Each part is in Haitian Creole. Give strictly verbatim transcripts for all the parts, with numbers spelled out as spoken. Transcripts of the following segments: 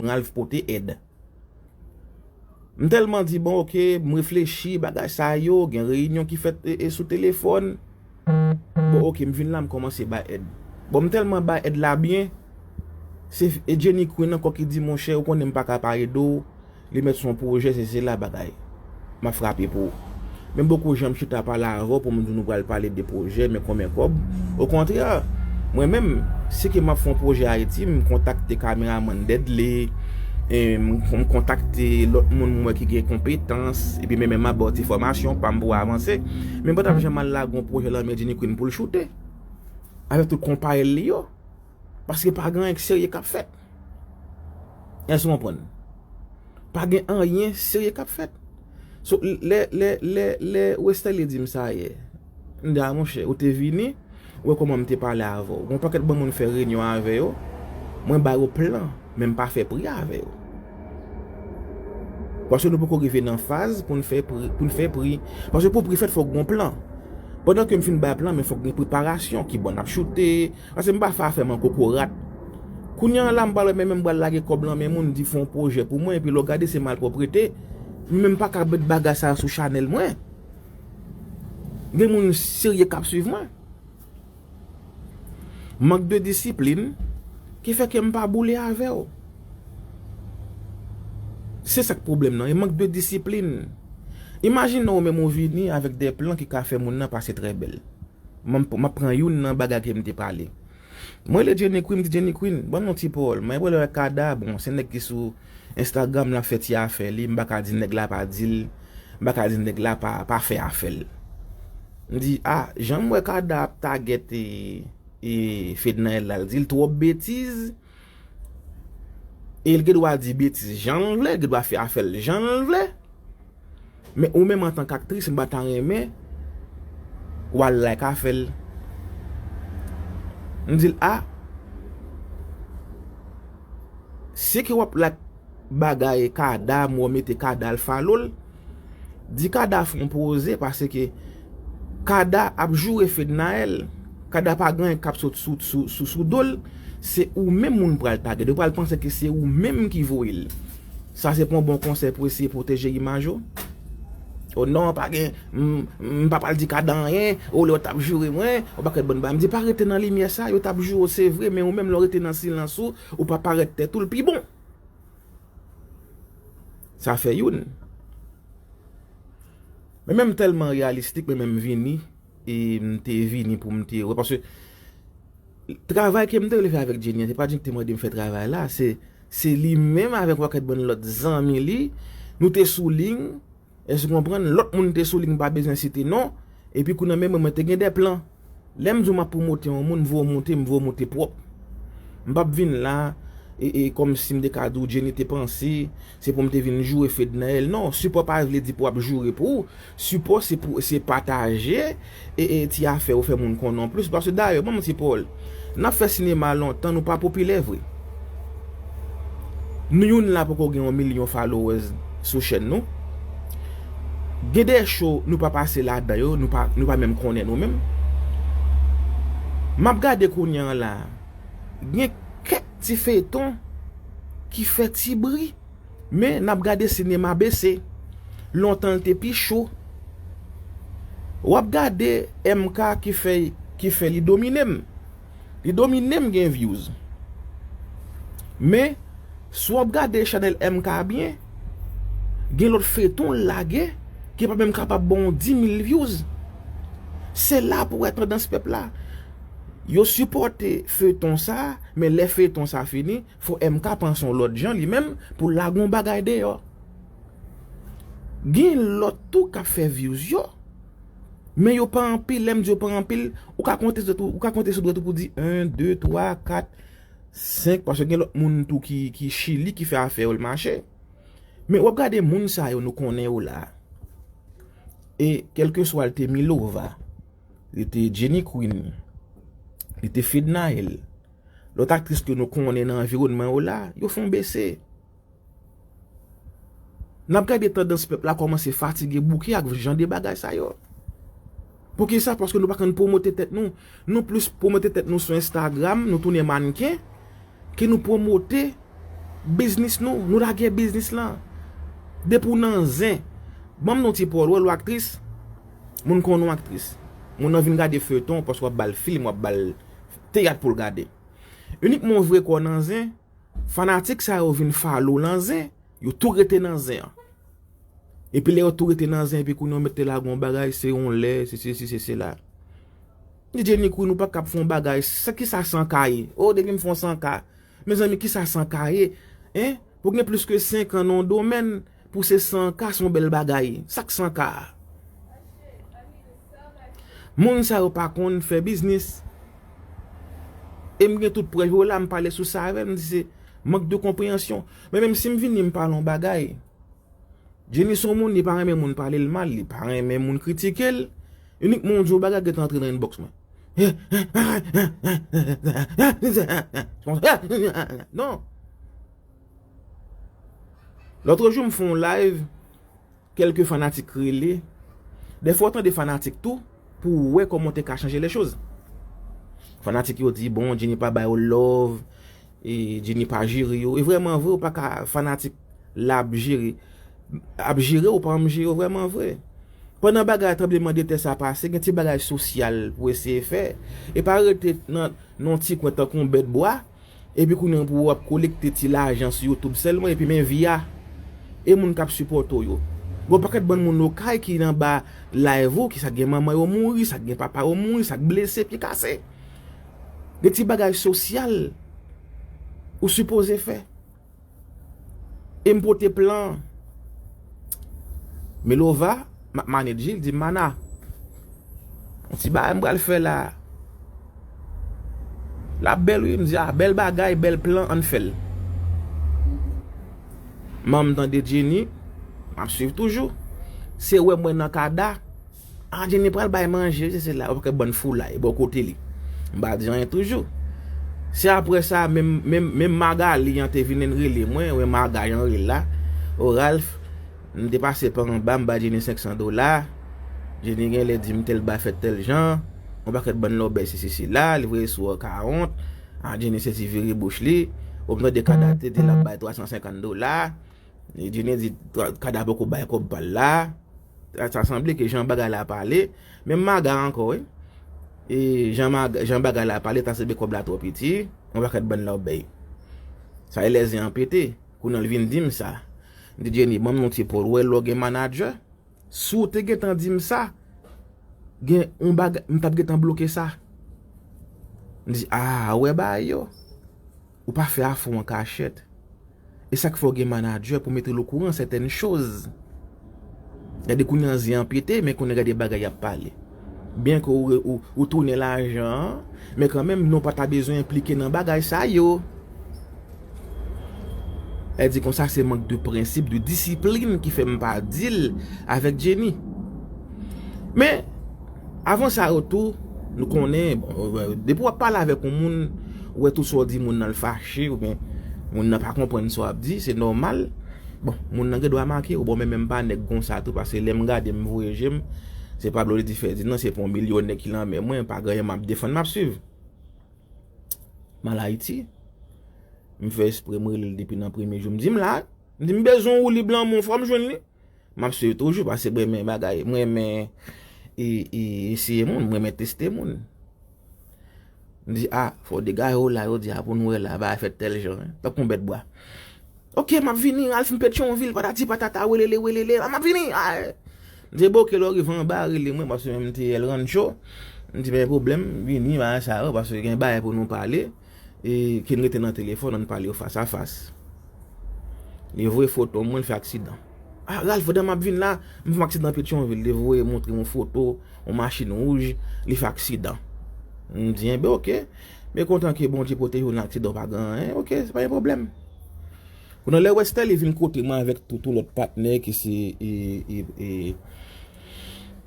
pran al pote èd. M tèlman di, bon, oke, m reflechi, bagay sa yo, gen reyinyon ki fèt e, e sou telefòn. Bon, oke, m vin la, m kòmanse bay èd. Bon, m tèlman bay èd la byen, se e Jenny Queen ankò ki di, monchè, ou konnen m pa ka pa ede w, li mèt se yon pwojè, se, se la bagay. M ap frape pou ou. Men m poko janm chita pale avè w pou m di nou pral pale de pwojè, men konbyen kòb. Okontrè, mwen menm, si ke m ap fè yon pwojè Ayiti, m kontakte kameramann Dèdle, e m, m kontakte lòt moun m wè ki gen konpetans, epi men menm m ap ba w ti fòmasyon pa m pou w avanse. Men m pa t ap janm al lage yon pwojè nan men Jenny Queen pou l choute. Avèk tout konpayèl li yo. Paske pa gen anyen k serye k ap fèt. Èske w konprann? Pa gen anyen serye k ap fèt. So, lè, lè, lè, lè Westerlie di m sa yè, m di, a monchè, ou te vini, ou wè kòman m te pale avè w. Gon pakèt bon moun fè reyinyon avè yo, mwen ba yo plan, men m pa fè pri avè yo. Paske nou poko rive nan faz pou n fè pri, pou n fè pri. Paske pou pri fèt, fòk gon plan. Pandan ke m fin bay plan, men fòk gen preparasyon, ki bò n ap choute, Paske m pa fè afè m an kokorat. Kounye a la, m pral wè, men, men m pral lage kòb lan men moun, di fè yon pwojè pou mwen, epi lè w gade se malpwòpte, men m pa ka met bagay sa sou chanèl mwen. Gen moun serye k ap swiv mwen. Mank de disiplin ki fè ke m pa boule avè w. Se sa k pwoblèm nan, e mank de disiplin. Imajine w menm ou vini avèk de plan ki ka fè moun nan pase trè bèl. M, m ap pran youn nan bagay ke m te pale. Mwen rele Jenny Queen, m di Jenny Queen, ban m yon ti pawòl. Mwen rele Kada, bon, se nèg ki sou Instagram la fè ti afè li, m pa ka di nèg la pa di l, m pa ka di nèg la pa, pa fè afè l. M di, a, jan m wè Kada ap tagèt e, e Fednaelle la, l di l twòp betiz, e l gen dwa di betiz jan l vle, l gen dwa fè afè l jan l vle. Men ou menm antank aktris, m pa ta renmen w al like afè l. M di l, a, si ke w ap like bagay Kada, m wè w mete Kada al follow l, di Kada fè yon poze, paske Kada ap joure Fednaelle. Kada pa gen anyen k ap sot sou, sou, sou, sou do l. Se ou menm moun pral tagèt. Yo pral panse ke se ou menm ki voye l. Sa se pa yon bon konsèy pou eseye pwoteje imaj ou? O non, pa gen, m, m pa pral di Kada anyen, o lè w t ap joure mwen, yon pakèt bann bagay. M di pa rete nan limyè sa, yo t ap joure w, se vre, men ou menm lè w rete nan silans ou, ou pa parèt tèt ou, l pi bon. Sa fè youn. Men menm tèlman reyalistik, men menm vini, e m te vini pou m te wè, paske travay ke m te vle fè avèk Jenny an, se pa Jenny ki te mande m fè travay la, se, se li menm avèk yon pakèt bann lòt zanmi li, nou te sou liy, èske w konprann? Lòt moun te sou liy, m pa bezwen site non, epi kounye a menm mwen, mwen te gen de plan. Lè m di w m ap pwomote yon moun, m voye w monte, m voye w monte pwòp. M p ap vin la, e, e kòmsi m te ka di w Jenny te panse, se pou m te vin joure Fednaelle. Non, sipò pa vle di pou w ap joure pou ou. Sipò se pou, se pataje, e, e ti afè ou fè moun konnen w plis. Paske dayè, ban m yon ti pawòl. N ap fè sinema lontan, nou pa popilè vre. Nou youn la poko gen yon milyon followers sou chèn nou. Gen de show nou pa pase ladan yo, nou pa, nou pa menm konnen nou menm. M ap gade kounye a la, gen kèk ti feyton ki fè ti bri, men n ap gade sinema bese. Lontan l te pi cho. W ap gade M K ki fè, ki fè li domine m. Li domine m gen views. Men, si w ap gade chanèl M K byen, gen lòt feyton l lage ki pa menm kapab ba w dis mil views. Se la pou w wè tandans pèp la. Yo sipòte feyton sa, men lè feyton sa fini, fò M K panse yon lòt jan li menm pou l lage yon bagay deyò. Gen lòt tou k ap fè views yo. Men yo pa anpil, lè m di yo pa anpil, ou ka konte sou dwèt ou, ou ka konte sou dwèt ou pou di en, de, twa, kat, senk, paske gen lòt moun tou ki, ki Chili ki fè afè yo l mache. Men w ap gade moun sa yo nou konnen yo la. E kèlkeswa l te Milova, li te Jenny Queen, li te Fednaelle, lòt aktris ke nou konnen nan anviwònman yo la, yo fè yon bese. N ap gade tandans pèp la kòmanse fatige bouke ak jan de bagay sa yo. Poukisa? Paske nou pa konn pwomote tèt nou. Nou plis pwomote tèt nou sou Instagram, nou tounen mannken, ke nou pwomote Biznis nou, nou lage biznis lan. Depi w nan zen, ban m non ti pòl, wè, lè w aktris, moun konnen w aktris. Moun nan vin gade feyton, paske w ap ba l fim, w ap ba l teyat pou l gade. Inikman w vire kò w nan zen, fanatik sa yo vin follow w nan zen, yo tou rete nan zen an. Epi lè yo tou rete nan zen, epi kounye a yo mete lage yon bagay, se yon lè, se sesi, se sela. Di Jenny Queen, ou pa kab fè yon bagay, sa ki sa san K ye? Oh, depi m fè yon san K. Mezanmi, ki sa san K ye? Hein? Pou gen plis ke senk an nan yon domèn, pou se san K, se yon bèl bagay. Sa k san K a? Moun sa yo pa konn fè biznis. E m gen tout prèv yo la, m pale sou sa avè l, m di se mank de konpreyansyon. Men menm si m vini, m pale yon bagay, Jenny se yon moun, li pa renmen moun pale l mal, li pa renmen moun kritike l. Inikman w di yon bagay, gentan antre nan inbox mwen. Non. Lòt jou, m fè yon live, kèlke fanatik rele. Dèfwa, w tande fanatik tou, pou w wè kòman w te ka chanje lè choz. Fanatik yo di, bon, Jenny pa ba yo love, e Jenny pa jere yo. E vrèman vre, ou pa ka fanatik la ap jere, ap jere, ou pa janm jere yo vrèman vre. Pandan bagay tranblemanntè sa pase, gen ti bagay sosyal pou eseye fè. E pa rete nan, nan yon ti kwen tankou yon bèt bwa, epi kounye a pou w ap kolekte ti lajan sou YouTube sèlman, epi men vi a. E moun k ap sipòte w yo. Gen yon pakèt bann moun okay ki anba live ou, ki sa gen manman yo mouri, sa gen papa yo mouri, sa blese, pye kase. Gen ti bagay sosyal ou sipoze fè. E m pote plan. Milova, m ap manedje, li di m, Mana, yon ti bagay m pral fè la. L ap bèl, wi, m di, a, bèl bagay, bèl plan, ann fè l. Manman m tande Jenny, m ap swiv toujou. Se wè m wè nan kada, a, Jenny pral bay manje, se, se la, yon pakèt bann foulay bò kote li. M pa di anyen toujou. Se apre sa, menm, menm, menm Magali an te vin rele mwen, wè Magali an rele la. O Ralph, m te pase pa anba, m ba Jenny senk san dola. Jenny genlè di m tèl bagay fèt tèl jan. Yon pakèt bann lòbèy sesi sela, li voye sou akawont. A, Jenny sezi vire bouch li. O, m tande kada te di l ap bay twa san senkant dola. E Jenny di, twa-, kada poko bay kòb pa l la. Sa, sa sanble ke jan bagay la pale. Menm Maga ankò, wi. E jan Maga, jan bagay la pale, ta sanble kòb la twò piti. Yon pakèt bann lòbèy. Sa e lè zen an pete. Kounye a l vin di m sa. M di, Jenny, ban m yon ti pòl. Ou wè lè w gen manadjè? Si w te gentan di m sa, gen yon bagay, m t ap gentan bloke sa. M di, a, ou wè bagay yo? Ou pa fè afè w an kachèt. E sa k fè w gen manadjè pou mete l okouran sètèn choz. Gade kounye a zen an pete, men kounye a gade bagay y ap pale. Byen ke ou, ou, ou tounen lajan an, men kanmenm, nou pa ta bezwen enplike nan bagay sa yo. Sa di konsa se mank de prensip, de disiplin ki fè m pa deal avèk Jenny. Men, avan sa yo tou, nou konnen, bon, depi w ap pale avèk yon moun, ou wè tout sa w di moun nan l fache, oubyen moun nan pa konprann sa w ap di, se nòmal. Bon, moun nan gen dwa make w, bon, men menm pa nèg konsa tou, paske lè m gade, m voye je m, se Pablo Lady Ferdinand, se pa yon milyonè ki lan men mwen, pa gen anyen m ap defann, m ap swiv. M al Ayiti, m fè espre m rele l depi nan premye jou, m di m la, m di m bezwen w, li blan moun, fò m jwenn li. M ap swiv toujou, paske m renmen bagay, m renmen e, e, eseye moun, m renmen teste moun. M di, a, fò w degaje w la, yo di a pou n wè la, bagay fèt tèl jan, tankou yon bèt bwa. Oke, m ap vini, al fin Petyonvil, patati patata, welele, welele, a, m ap vini. A, m di, bon, oke, lè w rive anba, rele mwen, paske m te El Rancho. M di, pa gen pwoblèm, vini, bagay sa yo, paske gen bagay pou nou pale. E ke n rete nan telefòn, ann pale yo fas a fas. Li voye foto mwen, l fè aksidan. A, Ralph, pandan m ap vin la, m fè yon aksidan Petyonvil, li voye montre yon foto, yon machin wouj, li fè aksidan. M di, enben, oke. Men kontan ke Bondye pwoteje w nan aksidan, w pa gen anyen, oke, se pa gen pwoblèm. Kounye a lè w wè Sterlie vin kote mwen avèk tou, tou lòt patnè ki se, e, e, e,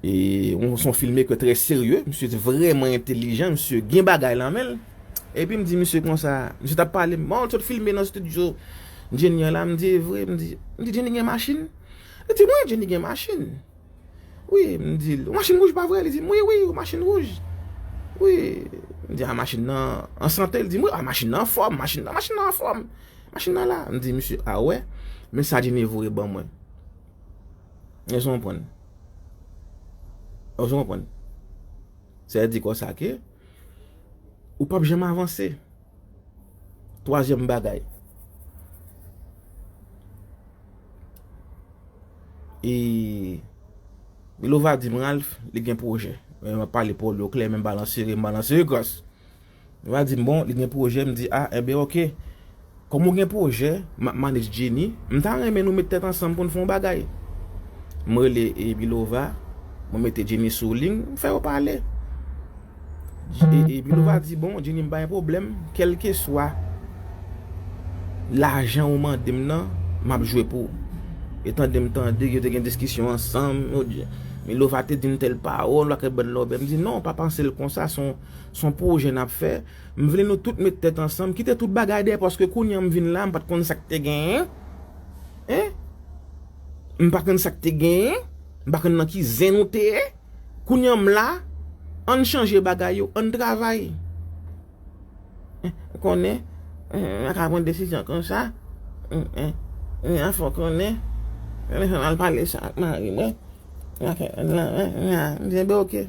e, yon, se yon filmmaker trè serye, misye vrèman entelijan, misye gen bagay nan men l. Epi m di misye konsa, misye t ap pale m, bon, l sot filme nan estidyo Jenny an la, m di, e vre, m di, m di, Jenny gen machin? Li di, wi, Jenny gen machin. Wi, m di l, yon machin wouj pa vre? Li di m, wi, wi, yon machin wouj. Wi, m di, a, machin nan an sante? Li di m, wi, a, machin nan anfòm, machin nan, machin nan anfòm. Machin nan la. M di misye, a wè, men sa Jenny voye ban mwen. Èske w konprann? Èske w konprann? Sa vle di konsa ke ou p ap janm avanse. Twazyèm bagay. E Milova di m, Ralph, li gen pwojè. Men m ap pale pawòl yo klè, men m balanse, m balanse gras. Milova di m, bon, li gen pwojè, m di, a, enben, oke. Kòm ou gen pwojè, m ap manage Jenny, m ta renmen nou met tèt ansanm pou n fè yon bagay. M rele e Milova, mwen mete Jenny sou liy, m fè yo pale. E, e Milova di, bon, Jenny, m pa gen pwoblèm, kèlkeswa lajan ou mande m nan, m ap jwe pou ou. E tande m tande, yo te gen diskisyon ansanm, yo di, Milova te di m tèl pawòl, w ap bann lòbèy. M di, non, pa panse l konsa, se yon, se yon pwojè n ap fè. M vle nou tout met tèt ansanm, kite tout bagay dèyè, paske kounye a m vin la, m pa t konn sa k te genyen. Hein? M pa konn sa k te genyen. M pa konn nan ki zen nou te ye. Kounye a m la, ann chanje bagay yo, ann travay. Hein, ou konnen, hein, m pa ka pran desizyon konsa. Hein, hein, hein, fò konnen. Konnen fò m al pale sa ak mari mwen. Ok, la, la, la, m di, enben, oke.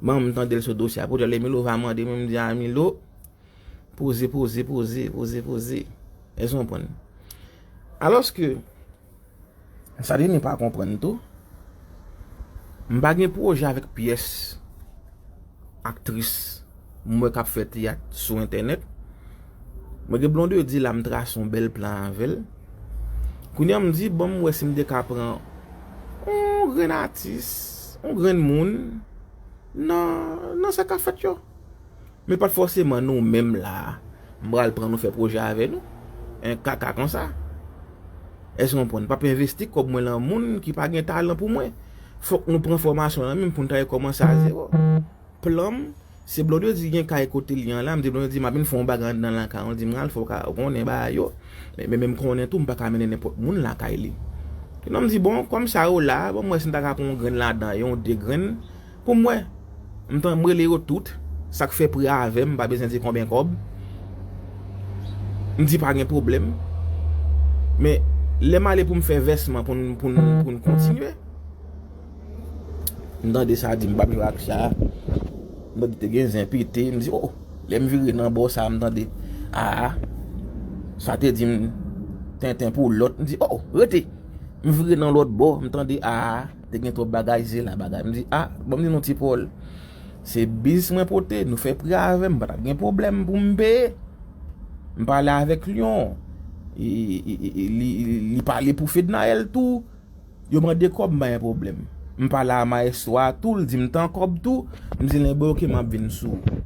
Bon, m tande l sou dosye a. Pou tèl Emilo va mande mwen, m di, a, Emilo, poze, poze, poze, poze, poze. Èske w konprann? Alòske, sa Jenny pa konprann tou, m pa gen pwojè avèk pyès aktris m wè k ap fè teyat sou entènèt. Mwen gen Blondedy la, m trase yon bèl plan avè l. Kounye a m di, bon, m wè si m te ka pran yon grenn atis, yon grenn moun nan, nan sa k ap fèt yo. Men pa t fòseman nou menm la, m pral pran nou fè pwojè avè nou. En kaka konsa. Èske w konprann? M p ap envesti kòb mwen lan moun ki pa gen talan pou mwen. Fòk nou pran fòmasyon lan menm pou n ta rekòmanse a zewo. Plan m, se Blondedy gen kay kote li an la, m di Blondedy, m ap vin fè yon bagay anndan lakay ou, l di m al fè w ka, ou konnen bagay yo. Men, men, men m konnen tou, m pa ka mennen nenpòt moun lakay li. Kounye a m di, bon, kòm sa yo la, bon, m wè si m ta ka pran yon grenn ladan yo, yon de grenn, pou m wè. M tan m rele yo tout, sa k fè prè avè m, m pa bezwen di konbyen kòb. M di pa gen pwoblèm. Men, lè m ale pou m fè vèsman pou n, pou n, pou n kontinye, m tande sa di m p ap jwe ak sa. M tande te gen zen pete. M di, o, lè m vire nan bò sa, m tande, a, sa te di m tenten pou lòt. M di, o, rete. M vire nan lòt bò, m tande, a, te gen twòp bagay, se la bagay. M di, a, ban m di nou ti Pòl. Se biz mwen pote, nou fè pri avè m, m pa t ap gen pwoblèm pou m peye. M pale avèk Lyon. E, e, e, e, li, li, li pale pou Fednaelle tou. Yo mande kòb, m pa gen pwoblèm. M pale a mayestwo a tou, l di m tan kòb tou. M di l, enben, oke, m ap vin sou ou.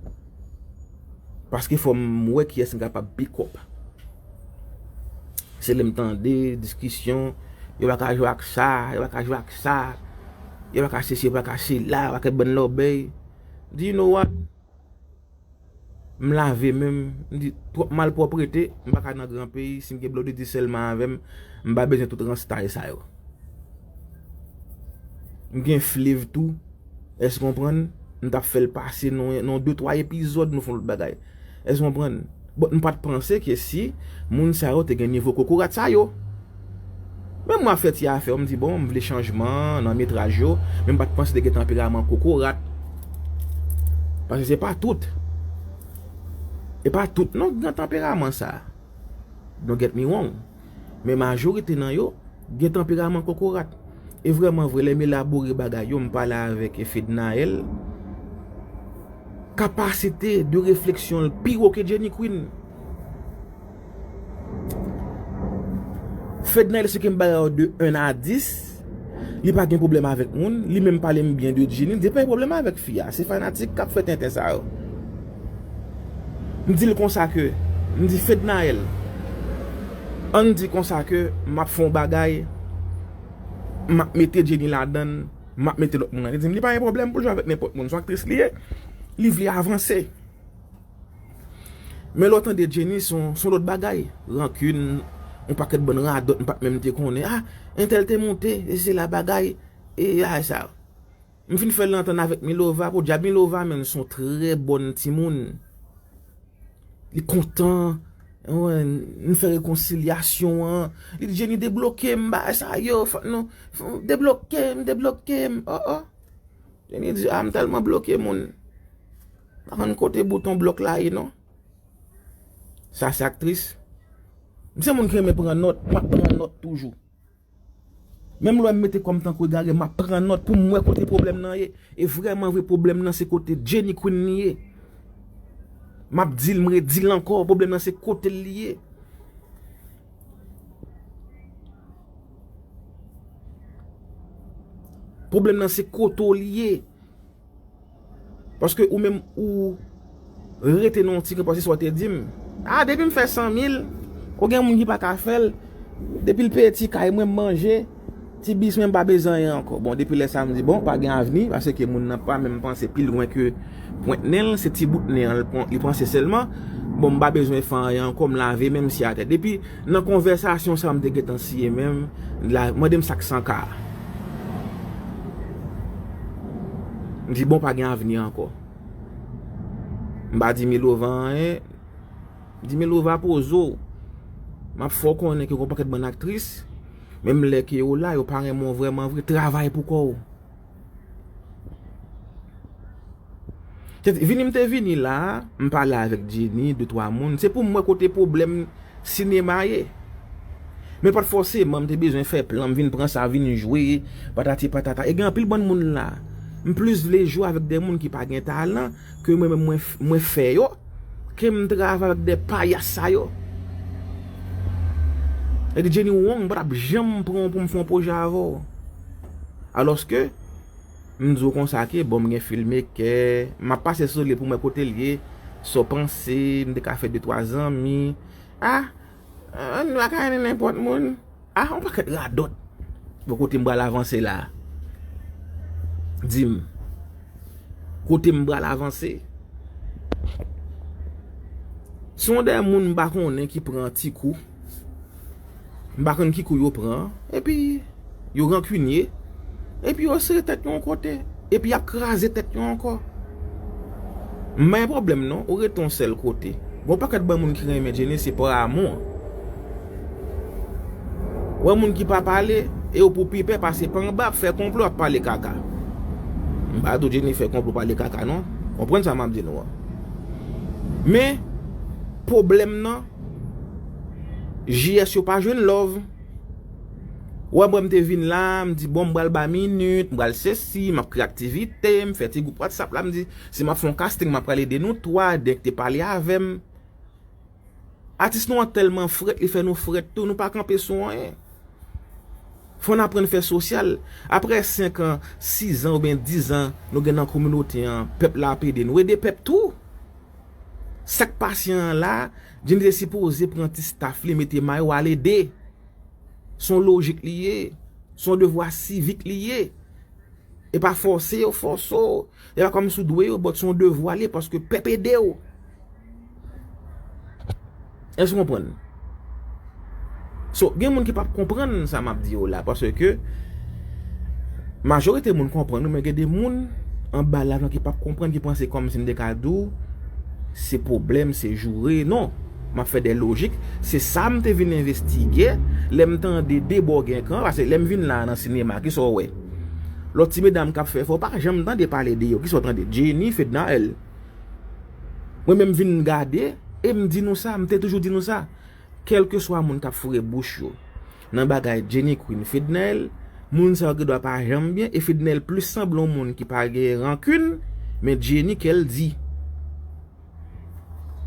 Paske fò m wè kiyès m kapab pick up. Se lè m tande diskisyon, yo pa ka jwe ak sa, yo pa ka jwe ak sa, yo pa ka sesi, yo pa ka sela, yo pa ka bann lòbèy. Di, you know what? M lave men m, m di, twòp malpwòprete, m pa ka nan gran peyi, si m gen Blondedy sèlman avè m, m pa bezwen tout rans tay sa yo. M gen Flav tou, èske w konprann? M t ap fè l pase nan, nan de twa epizòd, nou fè yon lòt bagay. Èske w konprann? But m pa t panse ke si moun sa yo te gen nivo kokorat sa yo. Men mwen ap fè ti afè, m di, bon, m vle chanjman nan metraj yo, men m pa t panse te gen tanperaman kokorat. Paske se pa tout. E pa tout non ki gen tanperaman sa. Don't get me wrong. Men majorite nan yo gen tanperaman kokorat. E vrèman vre, lè m elabore bagay yo, m pale avèk Fednaelle, kapasite de refleksyon l pi wo ke Jenny Queen. Fednaelle, si ke m ba yo de un a dis, li pa gen pwoblèm avèk moun, li menm pale m byen de Jenny, li pa gen pwoblèm avèk fi a. Se fanatik k ap fè tenten sa yo. M di l konsa ke, m di, Fednaelle, ann di konsa ke m ap fè yon bagay, m ap mete Jenny ladan l, m ap mete lòt moun nan. Li di m, li pa gen pwoblèm pou l jwe avèk nenpòt moun. Se yon aktris li ye, li vle avanse. Men lè w tande Jenny, se yon, se yon lòt bagay. Rankin, yon pakèt bann radòt, m pa t menm te konnen. A, entèl te monte, e se la bagay, e a sa. M fin fè l antann avèk Milova, podyab Milova, menm se yon trè bòn timoun. Li kontan, Wi, n fè rekonsilyasyon an. Li di, Jenny, debloke m, bagay sa yo, fòk nou, fòk, debloke m, debloke m. Oh, oh. Jenny di, a, m tèlman bloke moun. M pa konn kote bouton blòk la ye, non. Sa se aktris. M se moun ki renmen pran nòt, m ap pran nòt toujou. Menm lè m mete kò m tankou egare, m ap pran nòt pou m wè kote pwoblèm nan ye. E vrèman vre, pwoblèm nan se kote Jenny Queen li ye. M ap di l, m redi l ankò, pwoblèm nan se kote l li ye. Pwoblèm nan se kote w li ye. Paske ou menm ou rete nan yon ti kwen, paske sa w te di m. A, depi m fè san mil, ou gen moun ki pa ka fè l. Depi l peye ti kay mwen, m manje, ti bis mwen, m pa bezwen anyen ankò. Bon, depi lè sa a, m di, bon, pa gen avni, paske moun nan pa menm panse pi lwen ke pwent nen l, se ti bout nen an li pran, li panse sèlman. Bon, m pa bezwen fè anyen ankò, m lave men m siye atè. Depi nan konvèsasyon sa a, m te gentan siye men m, la, mande m sa k san ka. M di, bon, pa gen avni ankò. M pa di Milova anyen. M di, Milova, poze w. M ap fè w konnen ke gen yon pakèt bann aktris, menm lè ke yo la, yo pa renmen w vrèman vre, travay pou kò w. Se vini m te vini la a, m pale avèk Jenny, de twa moun. Se pou m wè kote pwoblèm sinema ye. Men pa t fòseman m te bezwen fè plan, m vin pran sa, vin jwe, patati patata. E gen anpil bann moun la. M plis vle jwe avèk de moun ki pa gen talan, ke mwen menm mwen, mwen fè yo, ke m travay avèk de payas sa yo. E di Jenny Wong, m pa t ap janm pran w pou m fè yon pwojè avè w. Alòske, m di w konsa ke, bon, m gen filmmaker, m ap pase sou li pou m wè kote l ye, sa w panse, m te ka fè de twa zanmi. A, a, nou pa ka renmen nenpòt moun. A, yon pakèt radòt. Bon, kote m pral avanse la a? Di m. Kote m pral avanse? Se yon de moun m pa konnen ki pran ti kou. M pa konn ki kou yo pran. Epi, yo rankinye. Epi, yo sere tèt yo yon kote. Epi, y ap kraze tèt yo ankò. M pa gen pwoblèm non, ou rete yon sèl kote. Gon pakèt bann moun ki renmen Jenny, se pa amou. Wè moun ki pa pale, e yo pou pi pè pase pa anba ap fè konplo, ap pale kaka. M pa di w Jenny fè konplo, pale kaka non. Konprann sa m ap di nou an. Men, pwoblèm nan, J S yo pa jwenn love. Wè mwen m te vin la, m di bon m pral ba minit, m pral sesi, m ap kreye aktivite, m fè ti gwoup WhatsApp la, m di si m ap fè yon casting, m ap pral ede nou twa, Dèk te pale avè m. Atis nou an tèlman frèt, li fè nou frèt tou, nou pa kanpe sou anyen. Fò n aprann fè sosyal. Aprè senk an, sis an oubyen dis an nou gen nan kominote an, pèp la ap ede nou. Ede pèp tou. Sa k pase an la, Jenny te sipoze pran ti staff li, mete mayo, al ede. Se yon lojik li ye. Se yon devwa sivik li ye. E pa fòse yo fòse w. E pa kòmsi w dwe yo, but se yon devwa li ye paske pèp ede w. Èske w konprann? So, gen moun ki p ap konprann sa m ap di yo la, paske majorite moun konprann wi, men gen de moun anba lav lan ki p ap konprann, ki panse kòmsi m te ka di w se pwoblèm, se joure. Non, m ap fè de lojik. Se sa m te vin envestige lè m tande de bò gen kan, paske lè m vin la nan sinema, kisa w wè? Lòt ti medam k ap fè fò, w pa janm tande pale de yo. Kisa w tande? Jenny, Fednaelle. Mwen menm vin gade, e m di nou sa, m te toujou di nou sa. Kèlkeswa moun k ap foure bouch yo nan bagay Jenny Queen, Fednaelle, moun sa yo gendwa pa janm byen, e Fednaelle plis sanble yon moun ki pa gen rankin, men Jenny kè l di.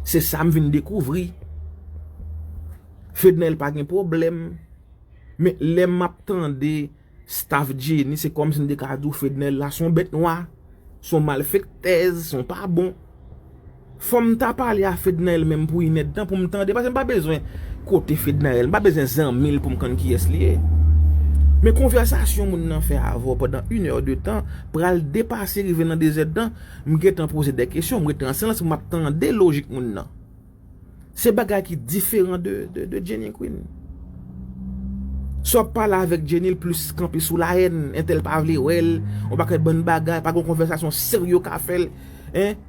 Se sa m vin dekouvri. Fednaelle pa gen pwoblèm. Men lè m ap tande staff Jenny, se kòmsi m te ka di w Fednaelle la se yon bèt nwa, se yon malfektèz, se yon pa bon. Fò m ta pale a Fednaelle menm pou inèdtan pou m tande, paske m pa bezwen kote Fednaelle, m pa bezwen zanmi l pou m konn kiyès li ye. Men konvèsasyon moun nan fè avè w pandan inèdtan pral depase rive nan dezèdtan, m gentan poze de kesyon, m rete an silans pou m ap tande lojik moun nan. Se bagay ki diferan de, de, de Jenny Queen. Si w ap pale avèk Jenny, l plis kanpe sou lahèn, entèl pa vle wè l, yon pakèt bann bagay, pa gen yon konvèsasyon serye w ka fè l, en,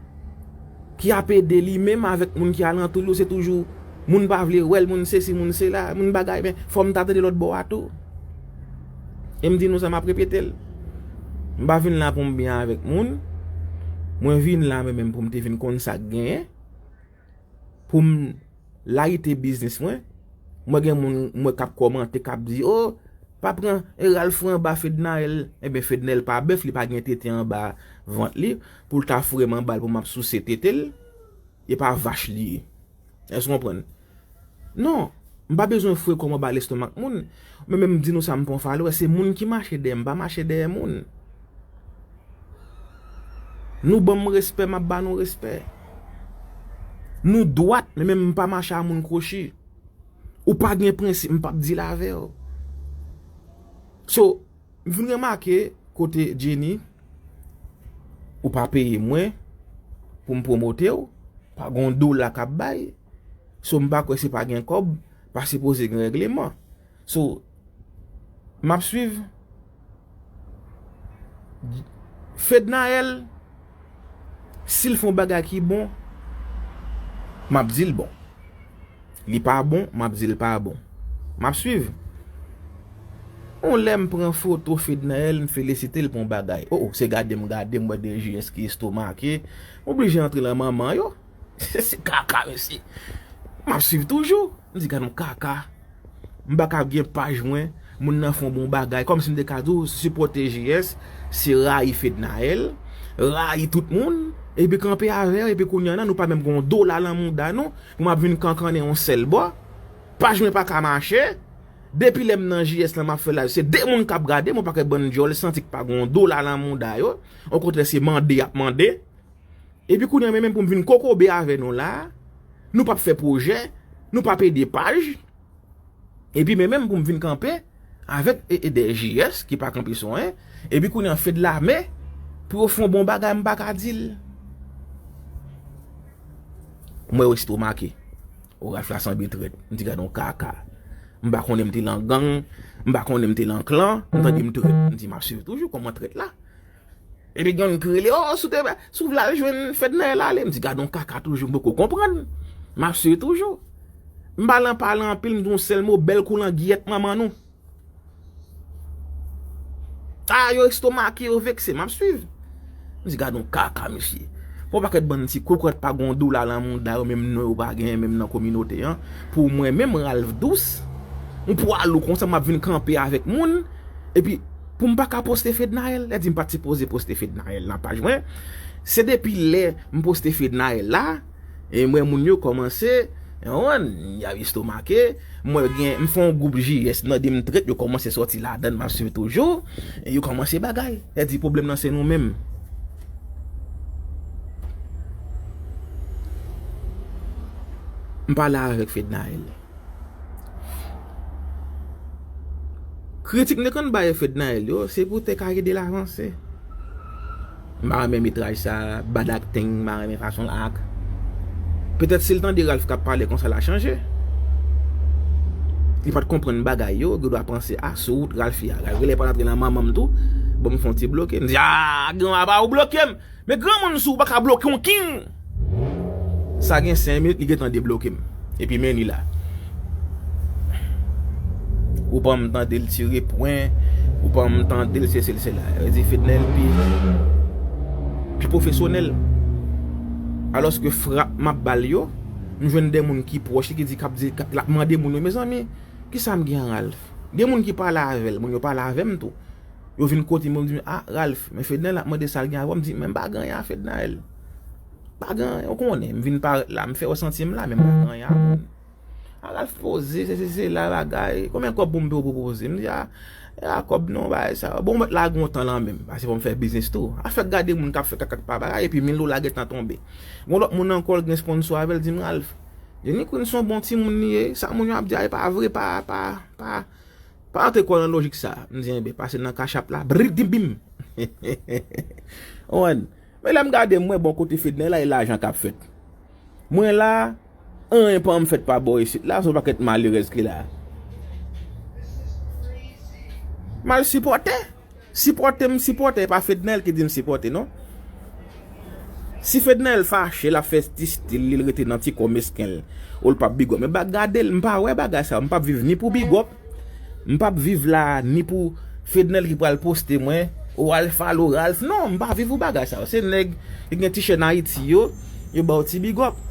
ki ap ede li menm avèk moun ki alantou l yo, se toujou Moun pa vle wè l, moun sesi, moun sela, moun bagay, men fò m ta tande lòt bò a tou. E m di nou sa, m ap repete l. M pa vin la pou m byen avèk moun. Mwen vin la, mwen menm, pou m te vin konn sa k genyen. Pou m layite biznis mwen. Mwen gen moun, mwen k ap kòmante, k ap di, "O, pa pran, e, Ralph anba Fednaelle." Ebyen, Fednaelle pa bèf, li pa gen tete anba vant li, pou l ta foure m anba l, pou m ap souse tete l. E pa vach li ye. Èske w konprann? Non, m pa bezwen foure kò m anba lestomak moun. Men menm di nou sa, m pa yon follower, se moun ki mache dèyè m, m pa mache dèyè moun. Nou ban m respè, m ap ba nou respè. Nou dwat, men menm m pa mache a moun kwochi. Ou pa gen prensip, m p ap deal avè w. So, m vin remake kote Jenny, ou pa peye mwen pou m pwomote w, pa gen yon dola k ap bay. So, m pa kwè si pa gen kòb, pa sipoze gen règleman. So, m ap swiv. Fednaelle, si l fè yon bagay ki bon, m ap di l bon. Li pa bon, m ap di l pa bon. M ap swiv. Yon lè m pran foto Fednaelle, m felisite l pou yon bagay. O, o, se gade m gade, m wè D J S ki estomake. M oblije antre nan manman yo. Se kaka, mesye. M ap swiv toujou. M di, "Gad yon kaka." M pa ka gen paj mwen, moun nan fè yon bon bagay. Kòmsi m te ka di w, sipòte J S, se rayi Fednaelle, rayi tout moun, epi kanpe avè yo, epi kounye a la, nou pa menm gen yon dola nan mouda nou, pou m ap vin kankannen yon sèl bò. Paj mwen pa ka mache. Depi lè m nan J S la, m ap fè live. Se de moun k ap gade m, yon pakèt bann djòl santi k pa gen yon dola nan mouda yo. Okontrè, se mande y ap mande. Epi kounye a, men menm pou m vin kokobe avè nou la, nou p ap fè pwojè, nou p ap ede paj. Epi men menm pou m vin kanpe avèk e, e de J S ki pa kanpe sou anyen. Epi kounye a, Fed lame pou yo fè yon bon bagay, m pa ka di l. Mwen yo estomake. O, Ralph la sanble trèt. M di, "Gad yon kaka." M pa konnen m te lan gang, m pa konnen m te lan klan, m tande m trèt. M di, "M ap swiv toujou kòman trèt la." Epi gen youn ki rele, "O, si w te, si w vle al jwenn Fednaelle, ale." M di, "Gad yon kaka toujou, m poko konprann." M ap swiv toujou. M pa lan pale anpil, m di yon sèl mo, bèl kou langiyèt manman nou. A, yo estomake, yo vekse, m ap swiv. M di, "Gad yon kaka, mesye." Pou yon pakèt bann ti kokrèt pa gen yon dola lan mouda yo, menm non yo pa genyen, menm nan kominote an. Pou mwen, menm Ralph Douce, yon pwa lou konsa, m ap vin kanpe avèk moun, epi pou m pa ka poste Fednaelle, lè di m pa t sipoze poste Fednaelle nan paj mwen. Se depi lè m poste Fednaelle la, e m wè moun yo kòmanse, yon, y ap estomake. M wè gen, m fè yon gwoup J S nan de m trèt, yo kòmanse sòti ladan, m ap swiv toujou. E yo kòmanse bagay. Lè di pwoblèm nan se nou menm. M pale avèk Fednaelle. Kritik m te konn bay Fednaelle yo, se pou te ka ede l avanse. M pa renmen metraj sa, bad acting, m pa renmen fason l ak. Petèt si l tande Ralph k ap pale konsa, l a chanje. Li pa t konprann bagay yo, gen dwa panse, a, sou wout Ralph ye a. Ralph genlè pa t antre nan manman m tou, bon, m fè yon ti bloke. M di, a, granma pa ou bloke m. Men granmoun, si w pa ka bloke yon king, sa gen senk minit, li gentan debloke m. Epi men li la. Ou pa m tande l tire pwen, ou pa m tande l sesi l sela. Sa vle di Fednaelle pi, pi pwofesyonèl. Alòske frap m ap ba l yo, m jwenn de moun ki pwòch li ki di, k ap di, k ap, l ap mande moun yo, mezanmi, kisa m gen an Ralph? Gen moun ki pale avè l, moun yo pale avè m tou. Yo vin kote m, yo di m, a, Ralph, men Fednaelle ap mande sa l gen avè w. M di, men m pa gen anyen a Fednaelle. Pa gen anyen, ou konnen, m vin parèt la, m fè yo santi m la, men m pa gen anyen a moun. A, Ralph poze, se, se, se la bagay. Konbyen kòb pou m peye w pwopoze? M di, a, e a kòb non, bagay sa. Bon, m mèt lage yon tan lan menm, paske fò m fè biznis tou. Afè gade moun k ap fè kaka k pa bagay, epi mil dola gentan tonbe. Gon lòt moun ankò, l gen sponsò avè l, di m, Ralph, Jenny Queen se yon bon timoun li ye, sa moun yo ap di a, e pa vre, pa, pa, pa, pa antre kò w nan lojik sa. M di, enben, pase nan Cash App la, brit di bim. Ou konprann? Men lè m gade, m wè bò kote Fednaelle la, e lajan k ap fèt. Mwen la, anyen pa m fèt pa bò isit la, se yon pakèt malerèz ki la. M al sipòte. Sipòte m sipòte, e pa Fednaelle ki di m sipòte, non. Si Fednaelle fache, l ap fè ti stil li, l rete nan ti kò mesken l. Ou l p ap big up. Men ba gade l, m pa wè bagay sa yo. M p ap viv ni pou big up, m p ap viv la ni pou Fednaelle ki pral poste mwen, ou al follow Ralph. Non, m pa viv pou bagay sa yo. Se nèg ki gen ti chèn Ayiti yo, yo ba w ti big up.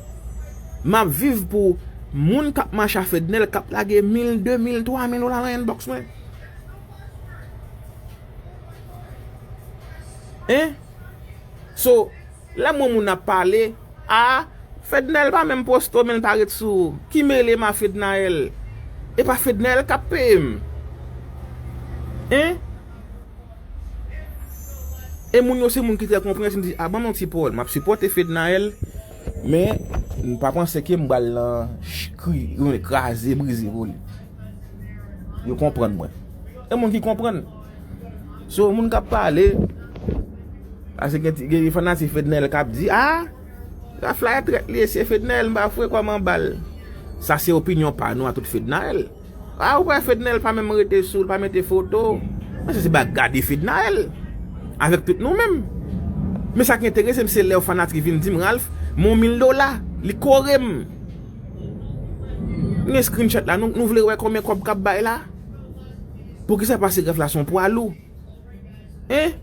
M ap viv pou moun k ap mache a Fednaelle, k ap lage mil, de mil, twa mil dola nan inbox mwen. Hein? So, lè m wè moun ap pale, a, Fednaelle pa menm poste w, men l pa ret sou ou. Ki mele m a Fednaelle? E pa Fednaelle k ap peye m. Hein? E moun yo se moun ki trè konpreyansif, m di, a, ban m yon ti pawòl, m ap sipòte Fednaelle, men m pa panse ke m pral nan ch-, kri, kraze, brize, vole. Yo konprann mwen. E moun ki konprann. So, moun k ap pale, paske gen, gen fanatik Fednaelle k ap di, a, Ralph la e trèt li ye, se Fednaelle, m pa fwe kòman bal. Sa se opinyon pa nou a tout Fednaelle. A, ou wè Fednaelle pa menm rete sou l, pa mete foto. Men sa se ba gade Fednaelle. Avèk tout nou menm. Men sa ki enterese m, se lè yon fanatik vin di m, Ralph, m yon mil dola, li kore m. M gen screenshot la, nou, nou vle wè konbyen kòb k ap bay la? Poukisa? Paske Ralph la se yon pwa lou. Hein?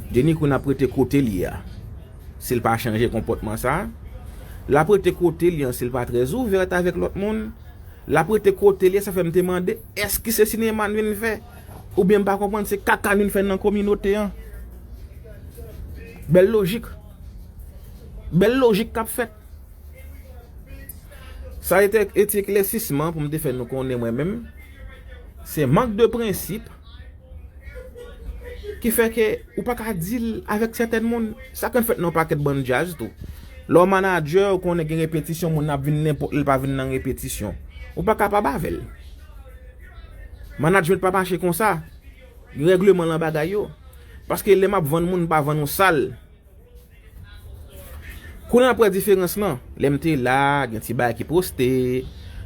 Jenny Queen ap rete kote l ye a. Si l pa chanje konpòtman sa, l ap rete kote l ye a, si l pa trè ouvè avèk lòt moun, l ap rete kote l ye a, sa fè m te mande, èske se sinema n vin fè? Oubyen m pa konprann, se kaka n vin fè nan kominote an? Bèl lojik. Bèl lojik k ap fèt. Sa e te, e ti eklèsisman pou m te fè nou konnen mwen menm. Se mank de prensip ki fè ke ou pa ka deal avèk sètèn moun. Sa konn fèt nan yon pakèt bann djaz tou. Lè w manadjè, ou konnen gen repetisyon, moun nan ap vin nenpòt lè, l pa vin nan repetisyon. Ou pa kapab avè l. Management pa mache konsa. Gen règleman lan bagay yo. Paske lè m ap vann moun, m pa vann ou sal. Kounye a n ap wè diferans lan. Lè m te la, gen ti bagay ki poste.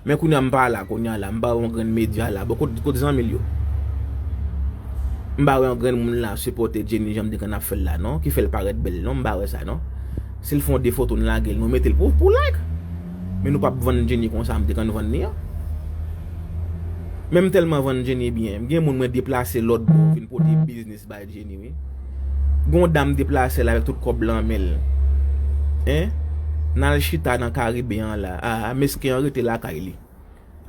Men kounye a m pa la, kounye a la, m pa wè yon grenn medya la. Bon, kot, kot zanmi l yo? M pa wè yon grenn moun la sipòte Jenny jan m te konn ap fè l la, non. Ki fè l parèt bèl, non. M pa wè sa, non. Si l fè yon de foto, n lage l, nou mete l pou, pou like. Men nou p ap vann Jenny konsa, m te konn vann li an. Men m tèlman vann Jenny byen. M gen moun mwen deplase lòt bò, vin pote biznis bay Jenny, wi. Gon dam deplase l avèk tout kòb lan men l. Hein? N al chita nan Karibe an la. A, mesken an rete lakay li.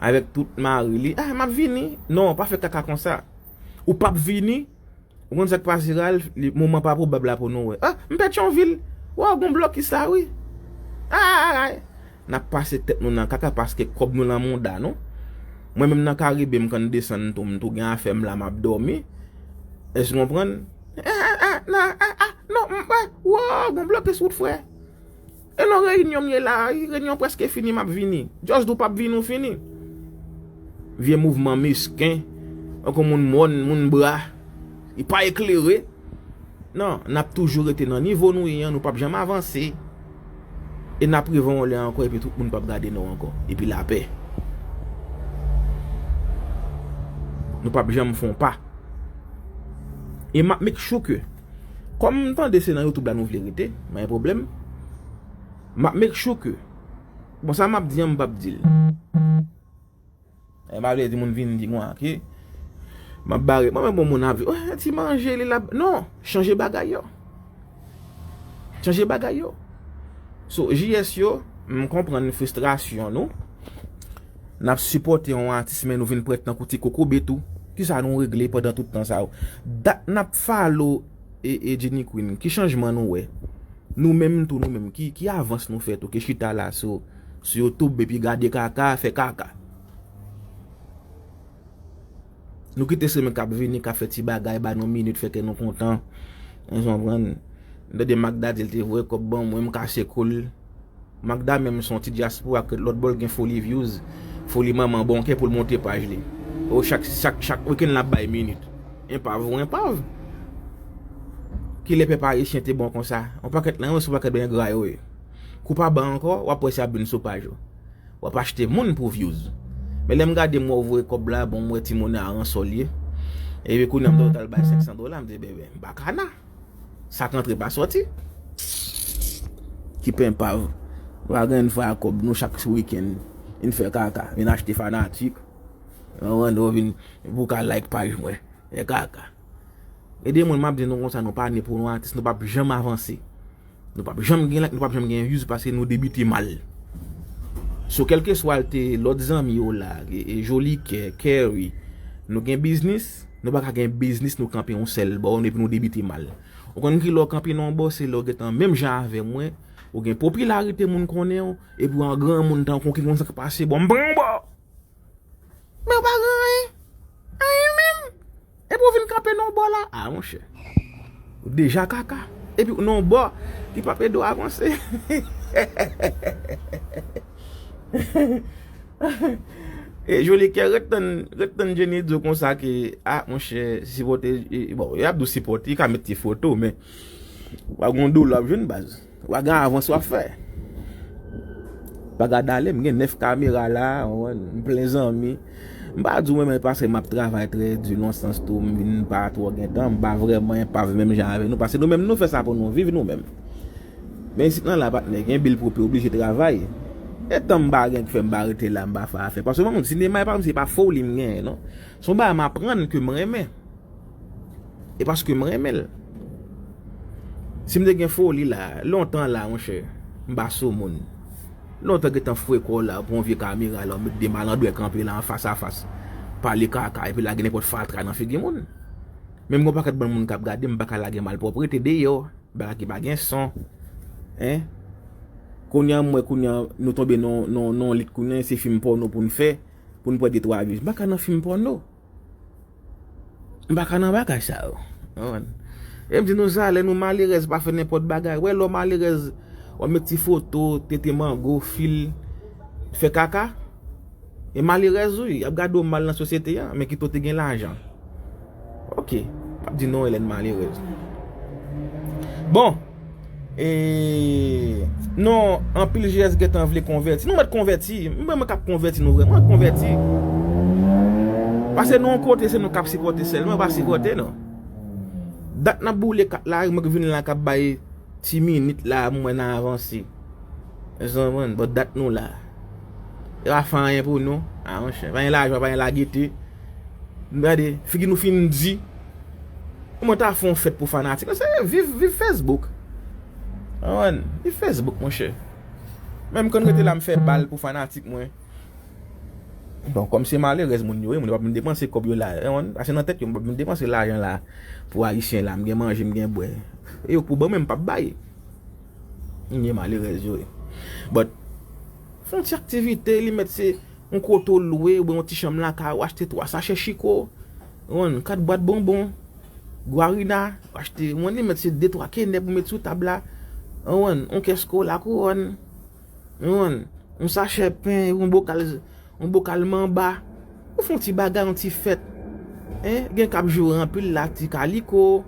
Avèk tout mari li. A, m ap vini. Non, pa fè kaka konsa. Ou p ap vini. Ou konn sa k pase, Ralph? Li, moman pa pwobab la pou nou wè. A, m Petyonvil. Waw, gon blòkis la, wi. A, a, a, a. N ap pase tèt nou nan kaka paske kòb nou nan mouda nou. Mwen menm nan Karibe, m konn desann tou, m tou gen afè m la, m ap dòmi. Èske w konprann? A, a, a, nan, a, a, non, m, a, wo, gon blòkis wout, frè. E nan reyinyon m ye la, reyinyon prèske fini, m ap vini. Just di w p ap vini, w fini. Vye mouvman mesken, tankou moun mòn, moun bra, li pa eklere. Non, n ap toujou rete nan nivo nou ye an, nou p ap janm avanse. E n ap rive yon lè ankò, epi tout moun p ap gade nou ankò. Epi lapè. Nou p ap janm fè yon pa. E m ap make sure ke, kòm m tande se nan YouTube la nou vle rete, pa gen pwoblèm. M ap make sure ke, bon, sa m ap di an, m p ap di l. E m pa vle di moun vin di mwen ke m ap bare. Mwen menm, bon, moun ap di, "Oh, ti manje, li la." Non, chanje bagay yo. Chanje bagay yo. So, J S yo, m konprann fristrasyon nou. N ap sipòte yon atis, men nou vin prèt tankou ti kokobe tou. Kisa nou regle pandan tout tan sa yo? Dat n ap follow e, e Jenny Queen, ki chanjman nou wè? Nou menm tou, nou menm, ki, ki avans nou fè tou, ki chita la sou, sou YouTube epi gade kaka, fè kaka? Nou kite se moun k ap vini, k ap fè ti bagay, ba nou minit, fè kè nou kontan. Ou konprann? M tande Magda di l te voye kòb ban mwen, m kase kou l. Magda menm se yon ti dyaspora k ret lòt bò, l gen foli views, foli manman bon kè pou l monte paj li. O chak, chak, chak weekend l ap bay minit. Enpav ou enpav. Kilè pèp ayisyen te bon konsa? Yon pakèt lan, se yon pakèt engra yo ye. Kou pa ban ankò, w ap wè se ap vin sou paj ou. W ap achte moun pou views. Men lè m gade m wè w voye kòb la, bon, m wè ti monnen a ransò l ye. Epi kounye a m di w t al bay senk san dola, m di, "Bebe, m pa ka nan." Sa k antre pa sòti. Ki pen pav. Nou pa gen fwa kòb nou chak sou wikenn. Vin fè kaka, vin achte fanatik. Ou konprann, ou vin pou ka like paj mwen. E kaka. E de moun m ap di nou konsa, nou pa ne pou nou atis, nou p ap janm avanse. Nou p ap janm gen like, nou p ap janm gen views paske nou debite mal. So, kèlkeswa l te lòt zanmi yo la, e, e Jolikè, Kerry, nou gen biznis, nou pa ka gen biznis, nou kanpe yon sèl bò, epi nou debite mal. Ou konn ki lè w kanpe nan yon bò, se lè w gentan menm jan avè mwen, ou gen popilarite moun konnen w, epi w an granmoun tankou w ki konn sa k pase, bon, m pran yon bò. Men w pa gen anyen. Anyen menm. Epi w vin kanpe nan yon bò la. A, monchè. Ou deja kaka. Epi w nan yon bò ki p ap ede w avanse. E Jolikè, ret tann, ret tann Jenny di w konsa ke, a, monchè, sipòte, e, bon, y ap di w sipòte, y ka met ti foto, men w a gen yon dola w ap jwenn baz. W a gen avans w ap fè. Pa gad ale, m gen nèf kamera la, w konprann, m plen zanmi. M pa di w mwen menm paske m ap travay trè di nan sans tou, m vin pa twò gen tan, m pa vrèman enpav menm jan avè nou, paske nou menm nou fè sa pou nou viv nou menm. Men isit nan la, patnè, gen bil pou peye, oblije travay. E tan m pa gen ki fè m pa rete la, m pa fè afè. Paske mwen, sinema e pa kòmsi se pa foli m genyen, non. Se yon bagay m aprann ke m renmen. E paske m renmen l. Si m te gen foli la, lontan la, monchè, m pa sou moun. Lontan gentan foure kò w la, pran yon vye kamera la, w met de malandren kanpe la an fas a fas. Pale kaka, epi lage nenpòt fatra nan figi moun. Menm gen yon pakèt bann moun k ap gade, m pa ka lage malpwòpte deyò, bagay ki pa gen son. Hein? Kounye a, m wè, kounye a, nou tonbe nan, nan, nan lit, kounye a, se fim pòno pou n fè, pou n pran de twa views. M pa ka nan fim pòno. M pa ka nan bagay sa yo. Konprann? E m di nou sa, lè nou malerèz, pa fè nenpòt bagay. Wè, lè w malerèz, w ap met ti foto, tete mango, fil, fè kaka. E malerèz, wi, y ap gade w mal nan sosyete a, men kite w te gen lajan. Ok, m ap di non, Hélène malerèz. Bon, E, non, anpil G S gentan vle konvèti. Nou mèt konvèti. Mwen, mwen k ap konvèti nou vre. Mwen konvèti. Pase nou yon kote, se nou k ap sipòte sèlman, pa sipòte non. Dat n ap boule kat la, mwen k vin la k ap bay ti minit la, mwen nan avanse. Ou konprann? Bon, dat nou la. E pa fè anyen pou nou. A, monchè, pa gen lajwa, pa gen lagete. Gade, figi nou fin di. Mwen ta fè yon fèt pou fanatik. Se viv, viv Facebook. Konprann? Viv Facebook, monchè. Menm konn rete la, m fè bal pou fanatik mwen. Bon, kòm se malerèz moun yo ye, moun yo p ap vin depanse kòb yo la. Konprann? Paske nan tèt yo, m p ap vin depanse lajan la pou ayisyen la. M gen manje, m gen bwè. E yo pou ban mwen, m p ap bay. M gen malerèz yo ye. But, fè yon ti aktivite, li mèt se yon kote w lwe, oubyen yon ti chanm lakay ou, achte twa sachè chiko, ou konprann, kat bwat bonbon, gwarina, ou achte, ou konprann, li mèt se de twa kenèp ou met sou tab la, ou konprann, yon kès kola kouwòn, ou konprann, yon sachè pen, yon bokal, yon bokal manba, ou fè yon ti bagay, yon ti fèt, hein, gen k ap joure anpil la, ti kaliko,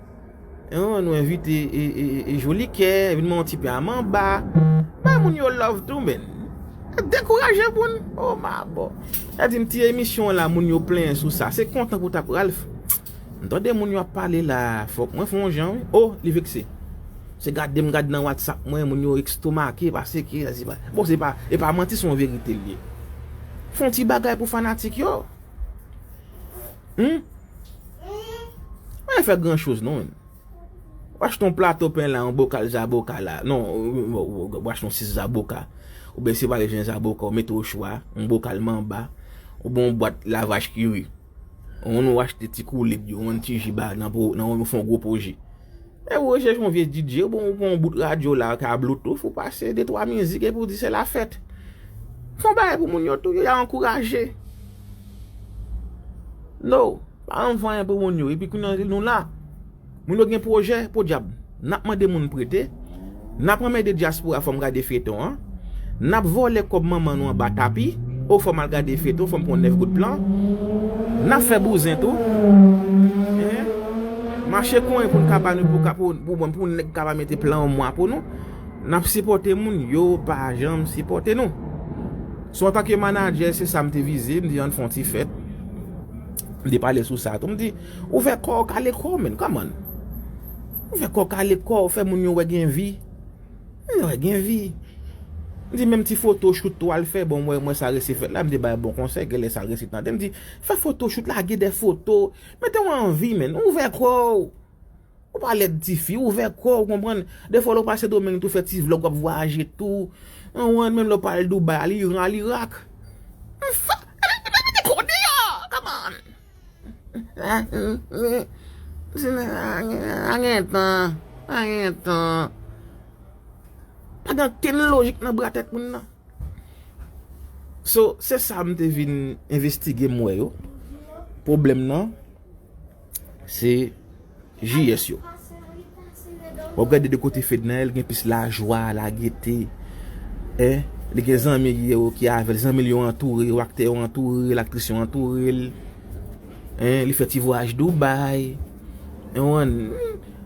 Hein, nou envite e, e, e, e Jolikè, vin mwen yon ti pe a manba. Bay moun yo love tou, men. Dekouraje moun. Oh, mabò. Sa di m ti emisyon la, moun yo plenyen sou sa. Se kontan pou ta Ralph. M tande moun yo ap pale la, fòk mwen fè yon jan, wi. Oh, li vekse. Se gade m gade nan WhatsApp mwen, moun yo estomake, pase ki, sa se pa. Bon, se pa, e pa manti, se yon verite l ye. Fè yon ti bagay pou fanatik yo. Hmm? Pa fè gran choz, non, men. W achte yon plato pen la, yon bokal zaboka la. Non, w, w, w, w achte yon sis zaboka. Oubyen separe jen zaboka, w mete w chwa, yon bokal manba. Oubyen yon bwat lavaj kiri. Ou konn ou achte ti koulib yo, yon ti ji ba nan po, nan yon fon gwo po ji. E ou rechèche yon vye D J, oubyen ou pran yon bout radyo la, ka Bluetooth, ou pase de twa mizik epi ou di se lafèt. Fè yon bagay pou moun yo tou, yo, y a ankouraje. No. Pa janm fè anyen pou moun yo. Epi kounye a nou la. Moun yo gen pwojè, podyab. N ap mande moun prete. N ap anmède dyaspora fò m gade feyton an. N ap vòlè kòb manman nou anba tapi. O fò m al gade feyton, fò m pran nèf goud plan. N ap fè bouzen tou. Hein? Mache konyen pou n ka ba nou, pou, pou, pou, pou nèg ka pa mete plan yon mwa pou nou. N ap sipòte moun, yo pa janm sipòte nou. So, antanke manadjè, se sa m te vize, m di ann fè yon ti fèt. M te pale sou sa tou. M di, ouvè kò w, kale kò w, men, kòman? Ou fè kò w kale kò w, fè moun yo wè gen vi. Moun yo wè gen vi. M di menm ti foto chout tou al fè, bon, mwen, mwen sa resi fèt la, m te bay bon konsèy, genlè sa resi tande. M di, fè foto chout, lage de foto, mete w an vi, menn, ouvè kò w. Ou pa lèd tifi, ouvè kò w, konprann. Defwa lè w pase Domeng tou, fè ti vlòg, w ap vwayaje tou. Anwan, menm lè w pral Dubai, al Iran, al Irak. Fè, mete kò deyò, come on. Pa gen tan, pa gen tan. Pa gen ankenn lojik nan bra tèt moun nan. So, se sa m te vin envestige m wè yo. Pwoblèm nan, se J S yo. W ap gade de kote Fednaelle gen plis lajwa, lagete. Hein? Li gen zanmi yo ki avè l, zanmi l yo antoure, yo aktè yo antoure l, aktris yo antoure l. Hein? Li fè ti vwayaj Dubai. Hein,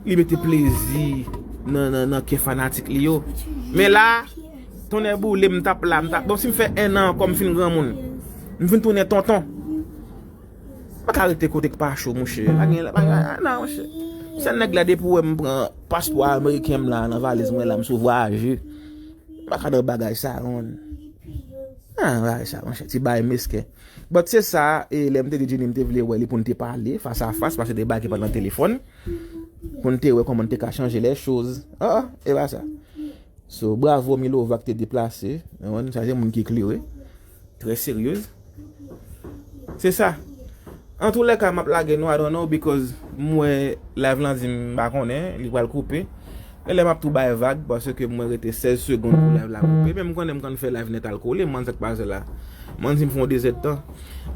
li mete plezi nan, nan, nan kè fanatik li yo. Men la, tonnè boule, m t ap la, m t ap, bon, si m fè en an ankò, m fin granmoun. M fin tounen tonton. M pa ka rete kote k pa cho, monchè. Pa gen, pa gen, non, monchè. Sèl nèg la, depi w wè m pran paspò ameriken m la nan valiz mwen la, m sou vwayaje. M pa ka nan bagay sa, non. Ah, bagay sa, monchè, ti bagay mesken. But se sa, e lè m te di Jenny m te vle wè li pou n te pale fas a fas, paske te bay ki pa nan telefòn, pou n te wè kòman n te ka chanje lè choz. Ah, ah, e pa sa. So, bravo Milova ki te deplase. Ou konprann? Sa se moun ki klere. Trè seryez. Se sa. Antoulèka, m ap lage nou, I don't know, because m wè live lan di m pa konnen, li pral koupe. E lè m ap tou bay vag, paske m wè rete sèz segonn pou live la koupe. Men m konnen m konn fè live nèt al kole, m konn sa k pase la. M konn si m fè yon de zèdtan.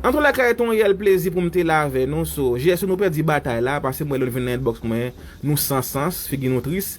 Antoulèka, e te yon reyèl plezi pou m te la avè nou. So, J S nou pèdi batay la, paske m wè lè l vin nan inbox mwen, nou san sans, figi nou tris.